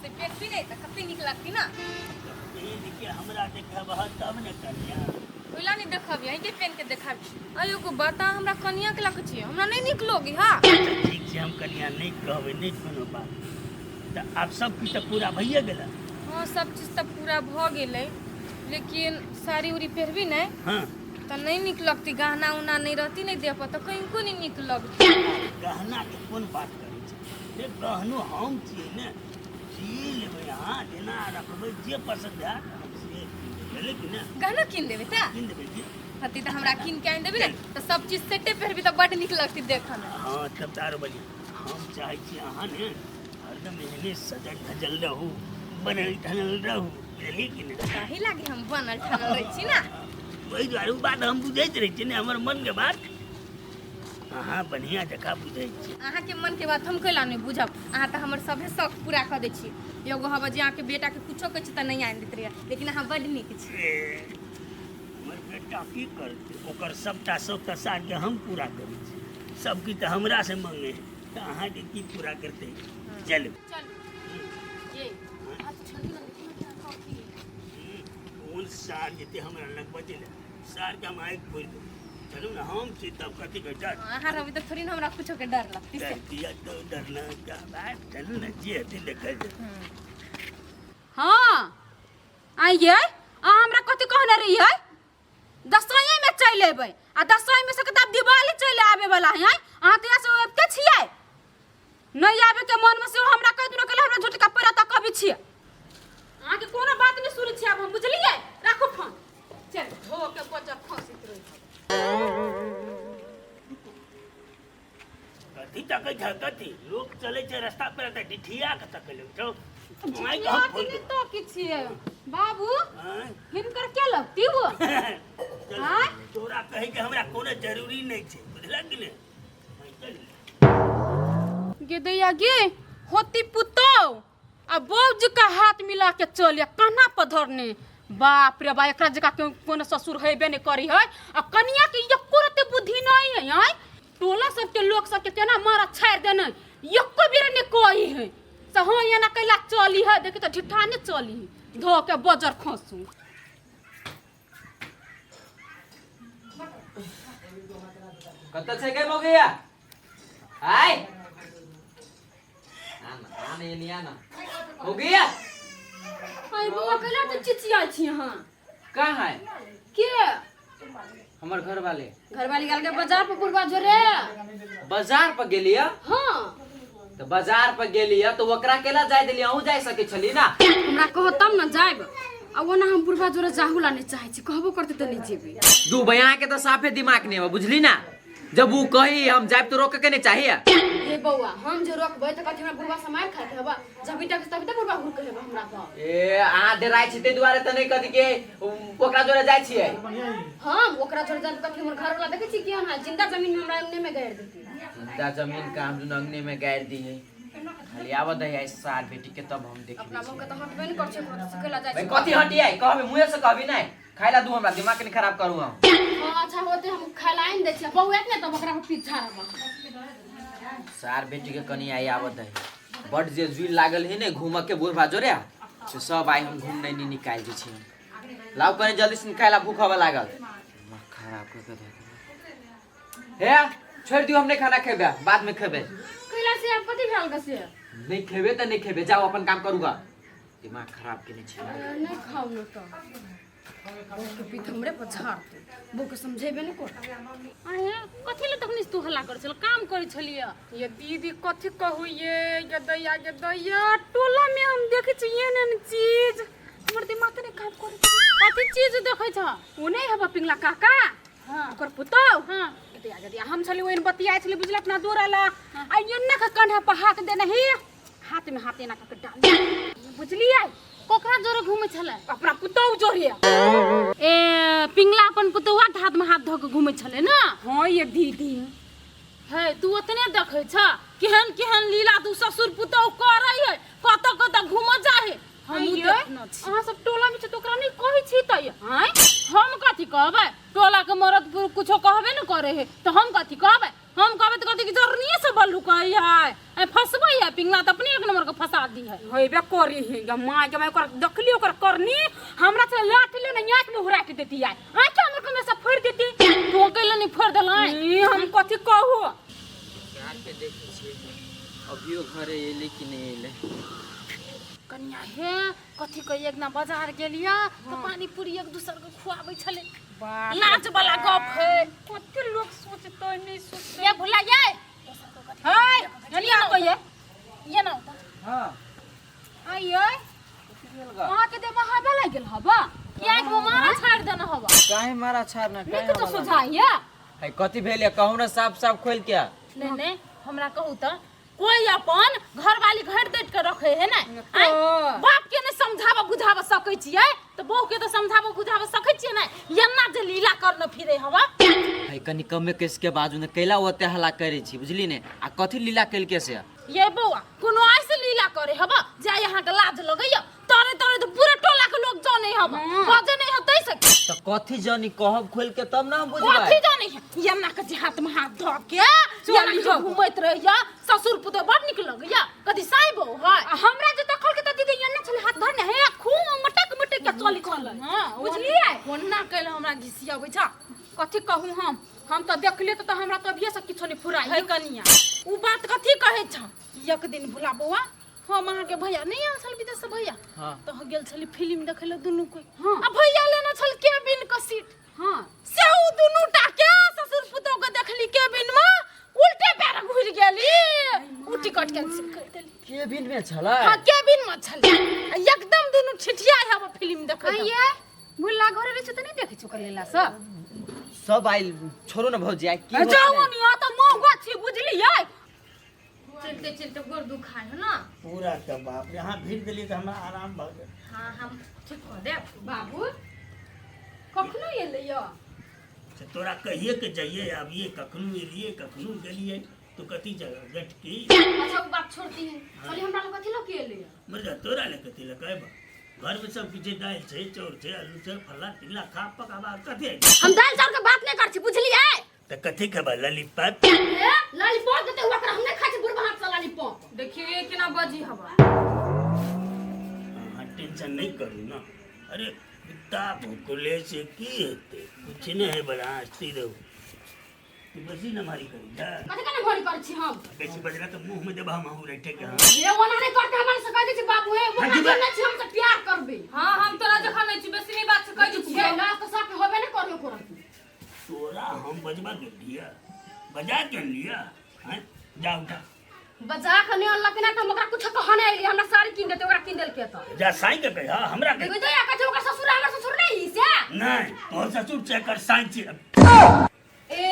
से पेनबी नहि तऽ कते नीक लगती ना। पहिन के हमरा देखेबह तब ने कनिया। ओइला नहि देखबी, अहीँके पेन के देखाबी। आ एगो बात, अहाँ हमरा कनिया के लग छियै, हमरा नहि नीक लगी। हाँ। अच्छा ठीक छै, हम कनिया नहि कहबै, नहि कोनो बात। तऽ आब सब किछु तऽ पूरा भइए गेलै? हाँ, सब चीज तऽ पूरा भऽ गेलै, लेकिन साड़ी उड़ी पहिरबी नहि तऽ नहि नीक लगती। गहना उना नहि रहती नहि देह पर तऽ कनिको नहि नीक लगती। गहनाके कोन बात करै छै रे, गहनो हम छियै ने, सी लेबै अहाँ, जेना रखबै, जे पसन्द हैत हम से कीन देबै, बुझलियै कि ने? गहना कीन देबै तऽ कीन देबै की। हती तऽ हमरा कीन के आनि देबै ने तऽ सब चीज सेटे पहिरबी तऽ बड्ड नीक लगती देखऽमे। हँ, तब तऽ आरो बढ़िआँ। हम चाहै छी अहाँ ने हरदम एहने सजल धजल रहू, बनल ठनल रहू, बुझलियै कि ने? ताही लागी हम बनल ठनल रहै छी ने। ओहि दुआरे ओ बात हम बुझैत रहै छी ने, हमर मनके बात अहाँ बढ़िआँ जकाँ बुझै छी। अहाँके मनके बात हम कैला नहि बुझब? अहाँ तऽ हमर सभे शौक पूरा कऽ दै छी। एगो हबे जे अहाँके बेटाके कुछो कहै छी तऽ नहि आनि दैत रहैए, लेकिन अहाँ बड्ड नीक छी। ए, हमर बेटा की करतै? ओकर सबटा शौक तऽ सारके हम पूरा करै छी। सब किछु तऽ हमरासँ मंगे है, तऽ अहाँके की पूरा करतै? चलू। चलू ये, अहाँ तऽ छलियै ने, देखियौ ने केना कॉफी। कोन सार जेतै हमरा लग बचेले? सारके हम आँखि फोड़ि देबै। चलू ने, हम छी तब कथी के डर? अहाँ रहबै तऽ थोड़ी ने हमरा कुछो के डर लगतै से। डर किया तो डरना क्या बात? चलू ने, जे हेतै देखल जेतै। हाँ, आइए अहाँ हमरा कथी कहने रहियै? दसैँ में चलि अयबै, आ दसैँ में से तऽ आब दिवाली चलि आबै वाला है। आँय, अहाँ तऽ से अबिते छियै नहि आबे के मन में सेहो हमरा कहि दिनौ कल हमरा झूठ का पैरा तक कभी छियै। अहाँके कोनो बात नहि सुनै छियै आब हम, बुझलियै? राखू फोन। चल धो के बजर खसैत रहै। कथी तकै छ? कथी लोक चलै छै रास्ता पर तऽ डिठिया के तकै लग छौ? आँखि हम फोड़ि नहि तो की छियै बाबू? आँय? हिनकर के लगती वो? चल, आँय? तोरा कहै के हमरा कोनो जरूरी नहि छै, बुझलक कि नहि? चल। गे दैया गे, होती पुतौ आ बौज का हाथ मिला के चल कान्हा पर धरने। बाप रे बा, एकरा जका कोनो ससुर हेबे नहीं करी है। आ कनिया के एको रत्ती बुद्धि नहीं है। आय, टोला सबके लोग सबके केना मारा छाड़ि देने, एको बेर नहीं कही है से हाँ एना कैला चली है। देखी तो ढिठा नहीं चली है, धो के बजर खसू। कतऽ छै गे मौगिया? आय आना, आना, एनी आना मौगिया। आय बौआ, कैला तऽ चिचिया छी अहाँ? कहाँ है? के? हमर घर वाले। घरवाली गेल के बाजार पर बुढ़वा जोरे। बाजार पर गेलिया? हाँ। तऽ बाजार पर गेलिया तऽ ओकरा केला जाय देलियै? अहूँ जाय सकै छली ना। हमरा कहो तब ने जायब, आ ओना हम बुढ़वा जोरे जाहू ला नहीं चाहे छी, कहबो करते तऽ नहीं जेबै। दू भाई, अहाँके तऽ साफे दिमाग नहीं है, बुझली ना? जब वो कही हम जायब तो रोके के नहीं चाहिए। हे बौआ, हम जे रोकबै तऽ कथी हमरा बुढ़वा से मारि खाके हेबा? जब तक तभी तऽ बुढ़वा घुर के हेबा हमरा पर। ए, अहाँ डराइ छी ताहि दुआरे तऽ नहि कथी के ओकरा जोरे जाइ छियै। हम ओकरा जोरे जायब कथी? हमर घर वाला देखै छी केहन है, जिंदा जमीन में हमरा अंगने में गाड़ि देती। जिंदा जमीन का हम दुनू अंगने में गाड़ि दी है। खाली आबऽ दही आइ सार बेटी के, तब हम देखबै। अपना बहू के तऽ हटबे नहि करै छै, ओकरा तऽ सिखेला जाइ भाई छै। कथी हटियाई? कहबी मुँहे से कहबी नहि। खाय ला दू हमरा, दिमाग के खराब करू हम। हाँ, अच्छा होते, हम खाय ला आनि दै छियै। बहू आयत ने तब ओकरा पर पीछा रहब। सार बेटी के कनी आइ आबऽ दही। बड जे जुइ लागल है ने घूमऽ के बूढ़ जोरे से सब आइ हम घूम नहीं निकालि दै छी हम। लाउ कनी जल्दी से, खाय ला भूख हवा लागल। दिमाग खराब कऽ के धऽ देलक। हे, छोड़ि दियौ, हम नहि खाना खेबै, बाद में खेबै। कैला से? आब कथी भेल के से? नहि खेबै तऽ नहि खेबै, जाउ अपन काम करू गा। दिमाग खराब केने छी। नहि खाउ ने तऽ बहू के पीठ हमरे पर झाड़तै। बहू के समझेबे नहि कर। अहे, कथी लए तखनी तू हल्ला करै छल? काम करै छलियै। ये दीदी, कथी कहू ये, ये दैया, ये दैया, टोला में हम देखै छी एहन एहन चीज, हमर दिमाग तऽ नहि काम करै छै। कथी चीज देखै छ? ओ नहि हेबा पिंगला काका? हाँ। ओकर पुतहु। हाँ। ये दैया, ये दैया, हम छली ओहन बतियाइ छली, बुझल, अपना दूर अला आ एन्ना के कन्हा पर हाथ देने ही, हाथ में हाथ एना कऽ के डाल, बुझलियै? ककरा जोरे घूमै छलै? अपना पुतहु जोरे। ए, पिंगला अपन पुतहुआ के हाथ में हाथ धऽ के घूमै छलै ने? हाँ ये दीदी। हे, तू ओतने देखै छ? केहन केहन लीला तू ससुर पुतहु करै है, कतऽ कतऽ घूमऽ जाहे, हमहूँ आइये, देखने छी। अहाँ सब टोला में छी तऽ ओकरा नहि कहै छी तऽ आँय, हम कथी कहबै? टोला के मरद कुछो कहबे ने करे है तऽ हम कथी कहबै? हम कहबै तऽ कहतै कि जरनिये से बल लुकै है ए फंसबै है पिंगला त अपने एक नंबर के फंसा दी है होइबे करी है गे माय गे माय, ओकर देखली ओकर करनी हमरा से लाठी ले ने आँख में हुरा के देती आय आँख हमर कमे से फोड़ देती तू अकेले नहीं फोड़ देलै ई हम कथी कहू के देखै छियै अभियो घरे अयलै कि नहि अयलै। कनिया हे कथी कही, एक ना बाजार गेलिया तो पानी पूरी एक दूसर के खुआबै छलै। लाज वाला गप है। कते लोग सोचतै नहि सोचतै। ये भुला ये हाय जल्दी आ कहिए ये ना उतर। हाँ आइए अहाँ के देह हवा लागि गेल हवा कि आँख में मारा छाड़ि देने हवा। काहे मारा छाड़ना नहि काहे कुछो हवा सुझाइए। है कथी भेल है कहू ना साफ साफ खोल के। नहीं नहीं हमरा कहू त कोई अपन घरवाली घर देख के रखे है ना आँय, बाप के नहीं समझाबा बुझाबा सकै छियै त बहू के त समझाबा बुझाबा सकै छियै ना एना जे लीला करने फिरे हवा। है कनी कमे केस के बाजू ने कैला ओते हल्ला करै छी बुझली ने आ कथी लीला केलके से। ये बौआ कोनो ऐसे लीला करे हवा जे यहाँ के लाज लगैया तोरे तोरे तो पूरा टोला के लोग जाने हवा बजे नहीं हतै से। त कथी जानी कहब खोल के तब ना हम बुझबै। कथी जाने है एना के जे हाथ में हाथ धऽ के एना के घुमैत रहैया ससुर पुतोह बड़ नीक लगैया कथी साई बहू है। आ हमरा जे देखल के त दीदी एना छलै हाथ धरने हे खूब मटक मटक के चली छलै बुझलियै। ओना कैल हमरा घिसियाबै छ। कथी कहू हम त देखलियै त हमरा त अभिये से किछो नहि फुराइ है कनिया उ बात कथी कहै छ। एक दिन भुला बौआ हम अहाँ के भैया नहीं आयल छल विदेश से भैया हाँ। तो हम गेल छली फिल्म देखै लए दुनू कोई। हाँ। आ भैया लेने छल केबिन के सीट। हाँ। से उ दुनू टा के ससुर पुतोह के देखली केबिन में उल्टे पैर घुरि गेली उ टिकट कैंसिल कर देली। केबिन में छलै? हाँ केबिन में छलै आ एकदम दुनू ठिठिया हवा फिल्म देखै। आइए भुल्ला घरे रहै छै त नहि देखै छै ओकर लीला सब। सब आइल छोड़ू ना भौजी आइ की होतै? जाउ नी आ त मौगा छी बुझलियै। चलते चलते गोर दुखाय है ना पूरा के बाप रे, अहाँ भीड़ देलियै तऽ हमरा आराम भऽ गेल। हाँ हम ठीक कऽ देब। बाबू कखनो एलै यऽ? से तोरा कहिए के जाइए आबिए, कखनो एलिए कखनो गेलिए, तू कथी जगह गटकी। अच्छा वो बात छोड़ती है, चली हमरा लग कथी लऽ के एलै यऽ? मर तोरा ले कथी लऽ के अयबह? घर में सब किछु दालि छै चाउर छै आलू छै फल्ला चिल्ला खा पकाबा कथी है? हम दालि चाउर के बात नहीं करै छी बुझलियै। तऽ कथी खेबै? लॉलीपॉप? ए लॉलीपॉप देतै ओकरा हम नहि खाइ छी बुढ़बा हाथ से लॉलीपॉप। देखियौ ये केना बजी हवा। अहाँ टेंशन नहीं करू ना। अरे कुत्ता भुकले से की हेतै? कुछ नहीं है बड़ा, अहाँ स्थिर रहू। तू बेसी न मारी करी जा। कथी केना भरी करै छी हम? बेसी बजला तऽ मुँह में देबह हम अहूँ रैठे के। हाँ। हे ओना नहीं करते हमरा से कह दै छी बाबू हे हाँ, ओकरा जी, जे नहि छी हम से प्यार करबै। हाँ हम तोरा जखन नहीं छी बेसी नहीं बात से कह दै छियै। ना तऽ साफ होबे नहि करबै कोरा। तोरा हम बजबा के लिया बजा के लिया हैं जा उठा। बजा के नहीं अनलक ना त हम ओकरा कुछ कहने एलियै, हमरा साड़ी कीन देतै ओकरा कीन देलकै त। जा साईं के कह हमरा के। देखो जा कह ओकरा ससुर हमरा ससुर नहीं ही से। नहीं तोहर ससुर से कर साईं छी। ए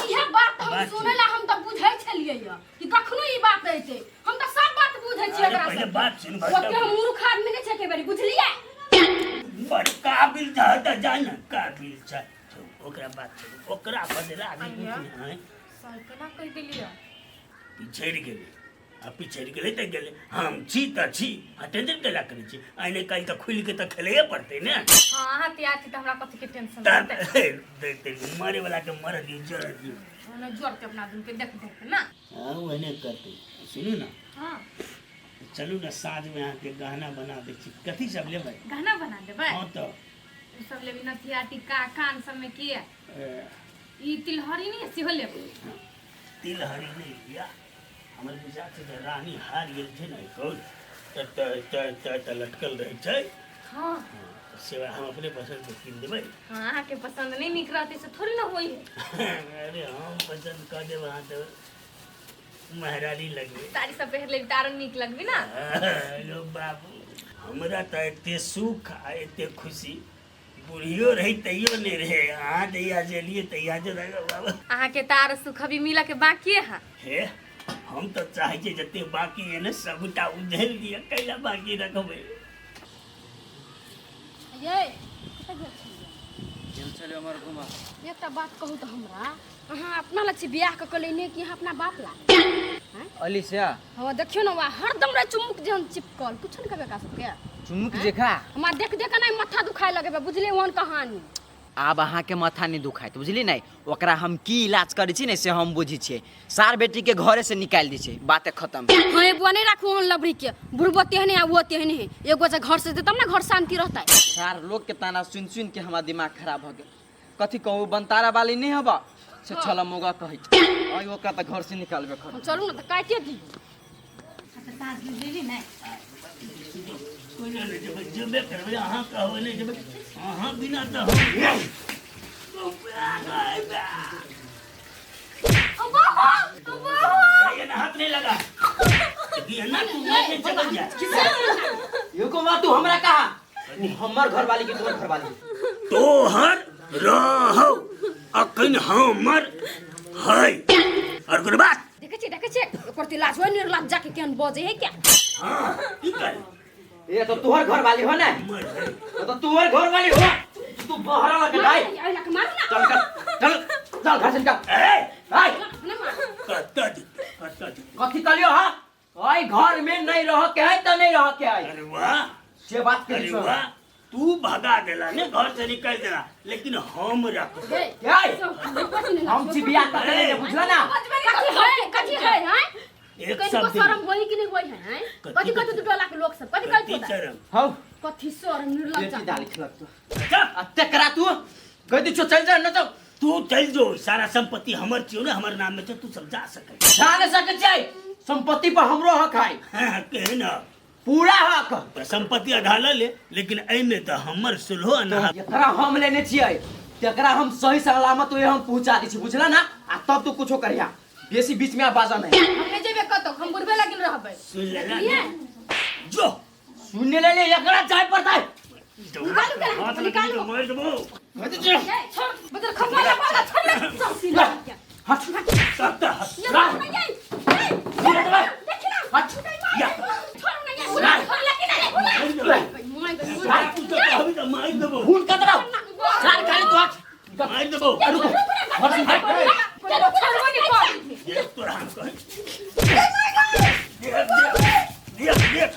इहे बात हम बात सुनेला हम त बुझै छलियै य कि कखनो ई बात ऐतै, हम त सब बात बुझै छियै अरे एकरा पहिले से। बात सुन भाई। ओते हम मूर्ख आदमी नहीं छै के बेरी बुझलियै। बड़ काबिल छ त जा ना काबिल छ ओकरा बात छोड़ू ओकरा बदला अभी कुछ नहीं है। साई केना कहि देलियै? पिछड़ि गेलै आ पिछड़ि गेलै तऽ गेलै, हम छी तऽ छी आ टेंशन कैला करै छी? आइ नहि काल्हि तऽ खुलि के तऽ खेलैए पड़तै ने। हाँ अहाँ तैयार छी तऽ हमरा कथी के टेंशन तऽ मरे वाला के मरऽ दियौ जरऽ दियौ। ओने जोड़ते अपना दुनू के देख देख के ना। हाँ ओहने करतै। सुनू ना। हाँ चलू ना साँझ में अहाँके गहना बना दै छी। कथी सब लेबै? गहना बना देबै? हाँ तऽ ओ सब लेबै नथिया टिक्का कान सब में के ई तिलहरी नहीं सेहो लेबै। तिलहरी नहीं लिया हमर विचार छै जे रानी हार गेल छै ने कौन तऽ तऽ तऽ लटकल रहै छै। हाँ से हम अपने पसंद के कीन देबै। हाँ अहाँके पसंद नहीं नीक रहतै से थोड़ी ना होई है। अरे हम पसंद कऽ देब अहाँ तऽ महारानी लगबै। साड़ी सब पहिर लेबै तऽ आरो नीक लगबै ना। हेलो बाबू हमरा तऽ एते सुख आ एते खुशी बुढ़ियो रही तैयो नहीं रहे। अहाँ जहिया जे एलियै तहिया जे रहे बाबू। अहाँके तऽ आरो सुख अभी मिलऽ के बाकी है। हे हम तऽ चाहै छियै जते बाकी है ने सबटा उझेल दिअ, कैला बाकी रखबै? ये कतऽ गेल छलियै? गेल छलियै हमर घुमऽ। एकटा बात कहू तऽ हमरा अहाँ अपना लग छी बियाह कऽ के लेने कि अहाँ अपना बाप ला? अलीसिया हाँ देखियौ ने वहाँ हरदम रहे चुमुक जेहन चिपकल, कुछो नहीं कहबै एकरा सबके। चुमुक जेखा? हमरा देख देख के नहीं माथा दुखाए लगेबै बुझलियै ओहन कहानी। आब अहाँके माथा नहि दुखाइत, बुझली नहि? ओकरा हम की इलाज करै छी ने से हम बुझै छियै। सार बेटीके घरेसँ निकालि दै छियै, बाते खतम। हाँ ये बुआ नहीं राखू हम लबड़ी के, बुढ़बो तेहने आ वो तेहने है, एगो जे घर से देतम ना घर शांति रहता है। सार लोग के ताना सुन सुन के हमार दिमाग खराब हो गेल। कथी कहू, बनतारा वाली नहीं हबा से छल मोगा कहै आई, ओकरा तऽ घर से निकालबे कर। हम चलू ना तऽ काटे दी। साँझ देली ने। कोना नहि जेबै? जेबे करबै, अहाँ कहबै नहि जेबै? अहाँ बिना तऽ हम ये ना हाथ नहीं लगा ये ना, तू नहीं चल जा। यो को माँ तू हमरा कहा, उ हमर घर वाली की तोहर घर वाली? तोहर रहो, अखन हमर है और कोनो बात। देखे छी, देखे छी, ओकर ते लाज होय निर्लज्जा के केहन बजे है क्या। हाँ, की कर ए तो तोहर घर वाली हो ना? हमर है। तो तोहर घर वाली हो, तू बहरा लगे भाई। आई लक मारू ना। चल चल चल चल, घर से निकल। ए भाई ना मारू। कत्ता दे, कत्ता दे। कथी कहलियो? हाँ, ओई घर में नहीं रह के है तो नहीं रह के है। अरे वाह, से बात अरे करी। वाह, तू भगा देला ने, घर से निकल देला, लेकिन हम रख क्या हम छी बियाह कर ले, बुझला ना? कथी है, कथी है? हैं एक कहीं को शब्द शर्म होई कि नहीं होई है? हैं कथी कथी तू टोला के लोग सब कथी कथी कथी शरम? हौ कथी शर्म निर्लज्जा। बेटी दाल खिलक तू। अच्छा। आ तेकरा तू कह दी छो चल जा न तो। तू चल जो, सारा संपत्ति हमर छियो ने, हमर नाम में छै, तू सब जा सकै। जा नहीं सकै छै, संपत्ति पर हमरो हक है। हाँ, केहन हक? पूरा हक। पर संपत्ति आधा ल ले, लेकिन एहिमे तऽ हमर सुलहो अना। एकरा हम लेने छियै, तेकरा हम सही सलामत ओए हम पहुंचा दै छी, बुझला ना? आ तब तू कुछो करिया, बेसी बीच में आ बाजा नहीं। हम नहीं जेबे कतौ, हम बुढ़बे लगिन रहबै। सुन लेला ने? जो सुनने ले ले, एकरा जाय पड़तै। निकालू केना? हाथ निकालू। लगी तऽ मारि देबौ। कह दी छियै। ए, छोड़ बदल खपा वाला, छोड़ ना सब सीधा। हट। सबटा हट। ये ना ये ए देखी ना। हट। या। छोड़ ना ये, बुला छोड़ लगी ना बुला। मारि देबौ। माय गई माय। तू तऽ कहबी तऽ मारि देबौ। खून कतरा सार खाली तू हट। मारि देबौ। रुको, घर से हट। चलो छोड़बो नहीं कर। देख तोरा हम कहै, देख देख देख देख,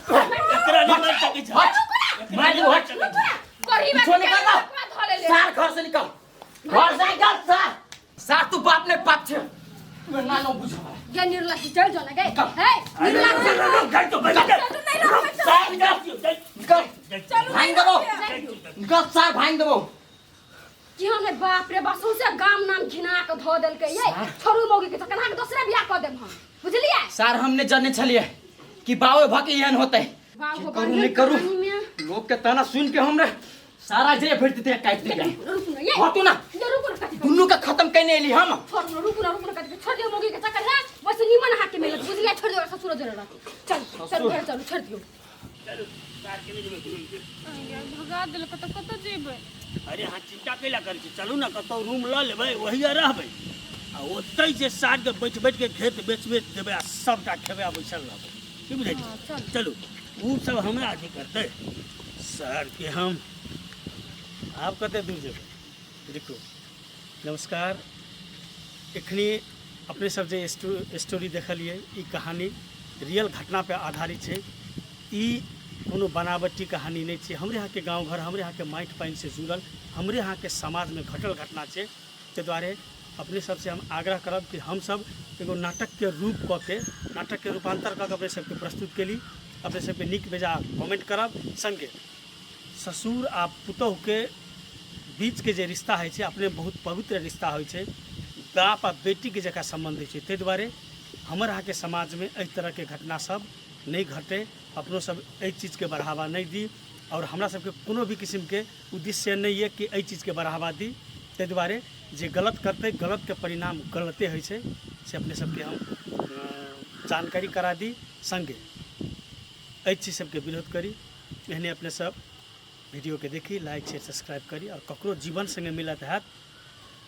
एकरा नहि मारि सकै छै। हट, मार देबो, हट। करही पीछो निकल ना। सार घर से निकल, घर से निकल सार। सार तू बाप ने पाप छे, तू ना ना बुझ। ये निर्लज्ज चल जो ना गए हे निर्लज्ज। चल तो बच जा। सार निकल, निकल, भांग देबो, निकल सार, भांग देबो। कि हमें बाप रे बाप, सौंसे गाम नाम घिना के धो देलकै ये। छोड़ू मौगी के, तखन अहाँके दोसरे बियाह कऽ देब हम, बुझलियै? सार हमने जाने छलिए कि बावे भके एहन होते। बाप की हो, करू बांधल नहीं करू। कहानी में। लोग के ताना सुन के हमरे सारा जे भेट देते काट दे। रुकू ना ये। हटू ना। ये रुकू ना कथी। दुनू के खत्म कइने एली हम। छोड़ू ना, रुकू ना, रुकू ना कथी, छोड़ दियौ मौगी के चक्कर है, वैसे निमन अहाँके मिलत, बुझलियै? छोड़ दियौ, ससुर जोरे रहती। चल चल घर चलू, छोड़ दियौ। चलू, सार के नहि जेबै घुमै के। भगा देलक तऽ कतऽ जेबै? अरे अहाँ चिंता कैला करै छी? चलू ने कतहु रूम लऽ लेबै, वही रहबै आ ओतहि जे साँझके बैठ बैठ के खेत बेच बेच देबै आ सबटा खेबै आ बैसल रहबै, की बुझै छी? चलू, ओ सब हमरा अथी करतै सर के हम आब कते दूर जेबै? रुकू। नमस्कार। एखनी अपने सब जे स्टोरी देखलियै, ई कहानी रियल घटना पे आधारित छै। ई कोनो बनावटी कहानी नहि छै। हमरे यहाँ के गाँव घर, हमरे यहाँ के माटि पानि से जुड़ल, हमरे यहाँ के समाजमे घटल घटना छै। ताहि दुआरे अपने सबसे हम आग्रह करब कि हमसब एगो नाटकके रूप कऽ के, नाटकके रूपान्तर कऽ के अपने सबके प्रस्तुत केली। अपने सबके नीक बेजा कमेंट करब। सङ्गे ससुर आ पुतोहुके बीचके जे रिश्ता होइ छै, अपने बहुत पवित्र रिश्ता होइ छै, बाप आ बेटीके जकाँ सम्बन्ध होइ छै। ताहि दुआरे हमर अहाँके समाजमे एहि तरहके घटना सब नहि घटे, अपनो सब एहि चीजके बढ़ावा नहि दी। आओर हमरा सबके कोनो भी किसिमके उद्देश्य नहि यऽ कि एहि चीजके बढ़ावा दी। ताहि दुआरे जे गलत करतै, गलतके परिणाम गलते होइ छै, से अपने सबके हम जानकारी करा दी। सङ्गे एहि चीज सबके विरोध करी। एहने अपने सब वीडियोके देखी, लाइक शेयर सब्सक्राइब करी। आओर ककरो जीवन सङ्गे मिलत हैत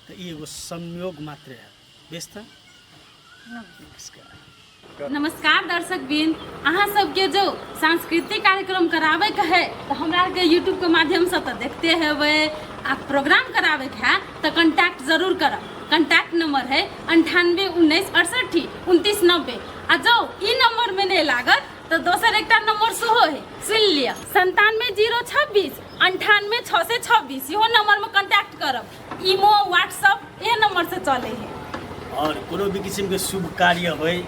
तऽ ई एगो संयोग मात्र हैत। बेस, तऽ नमस्कार। नमस्कार दर्शक बिन, अहाँ सबके जो सांस्कृतिक कार्यक्रम कराबे के है तो हमरा के यूट्यूब के माध्यम से तो देखते हेबै, आ प्रोग्राम कराबे के है तो कांटेक्ट जरूर करब। कांटेक्ट नंबर है 98 19 68 29 90। आ जो ई नंबर में नहीं लागत तऽ दोसर एकटा नंबर सेहो है, सुनि लिअ, 97 026 98 626। इहो नंबरमे कॉन्टैक्ट करब। इमो, व्हाट्सअप इहे नंबर से चलै है। आओर कोनो भी किसिमके शुभ कार्य होय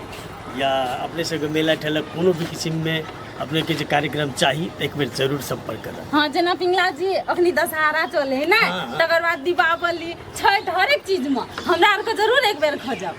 या अपने सबके मेला ठेला, कोनो भी किसिममे अपनेके जे कार्यक्रम चाही, तऽ एक बेर जरूर सम्पर्क करब। हाँ, जेना पिंगला जी, अखनी दशहरा चले है ने? हाँ। तकर बाद दीपावली, छठि, हरेक चीज में हमरा आरके जरूर एक बेर खोजब।